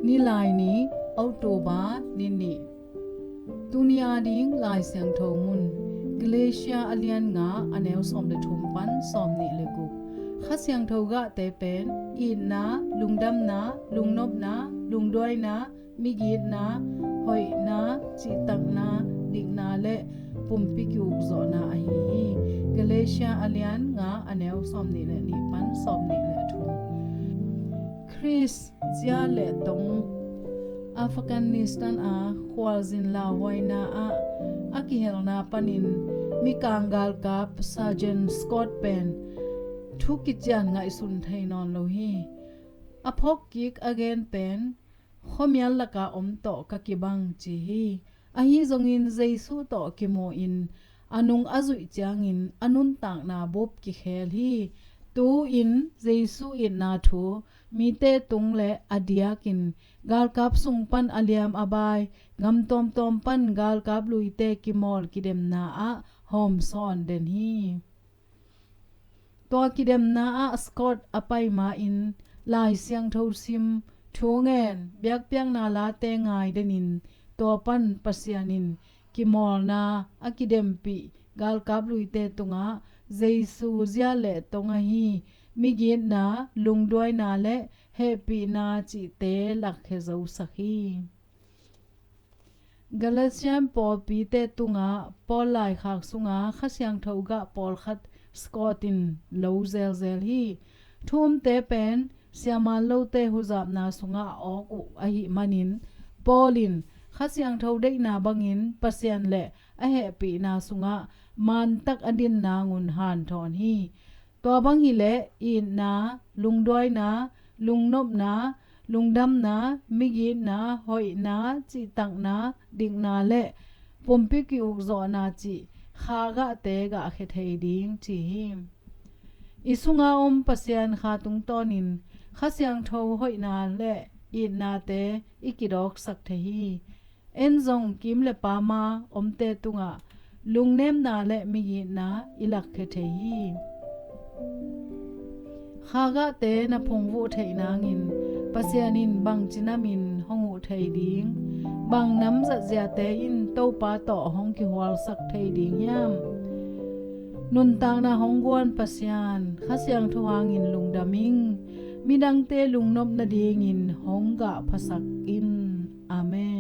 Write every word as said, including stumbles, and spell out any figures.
Nilaini, October ni nih. Tuni ading Lai Siangtho mun, Galatia a lian nga, a neu sawm le thum pan sawm nih le guk. Kha Siangtho gahte pen itna, lungdamna, lungnopna, lungduaina, migitna, hoihna, cihtakna, dikna le pumpi ki-ukzawhna ahi hi. Galatia a lian nga, a neu sawm nih le nih pan sawm nih le thum. Khrist zia le tong. Afghanistan a khualzin lauhuaina ah a kihelna panin mikang galkap Sergeant Scott pen thu kician ngaihsun thei nawn lo hi. A phawkkik a gen pen, khuamial laka om tawh ka kibang ci hi. Ahi zongin Jesu tawh kimu-in a nung a zuih ciangin a nuntakna bup kikhel hi. Tu-in Jesu itna thu mite tung le a diakin galkap sung pan a liam a bai, gam tuamtuam pan galkap luite kimawl kidemna ah hawmsawn den hi. Tua kidemna ah Scott a pai ma-in Lai Siangtho sim, thu ngen, biakpiakna late ngai denin tua pan Pasian in kimawlna a kidempih galkap luite tungah Jesu zia le tong ahi migitna, lungduaina le hehpihna cihte lakkhia zosak hi. Galatian pawlpite tungah Paul laikhak sunga Kha Siangtho gah pawlkhat Scott in lo zelzel hi. Thu umte pen siaman lote huzapna sungah a awk uh ahih manin Paul in Kha Siangtho deihna bangin Pasian le a hehpihna sungah mantak a dinna ngun hanthawn hi. Tua bang hileh itna, lungduaina, lungnopna, lungdamna, migitna, hoihna, cihtakna, dikna le pumpi ki-ukzawhna cih kha gahte gahkhia thei ding ci hi. I sunga om Pasian Kha tungtawnin Kha Siangtho hoihna le itnate i kidawksak thei hi. En zong kim le pama omte tungah lungnemna le migitna i lakkhia thei hi. Kha gahte na phungvuh theih nangin Pasian in bangci namin hong huh thei ding, bang nam zatziate in Topa tawh hong kihualsak thei ding hiam? Nuntakna hong guan Pasian, Kha Siangtho hangin lungdam ing. Midangte lungnop nadingin hong gah phasak in. Amen.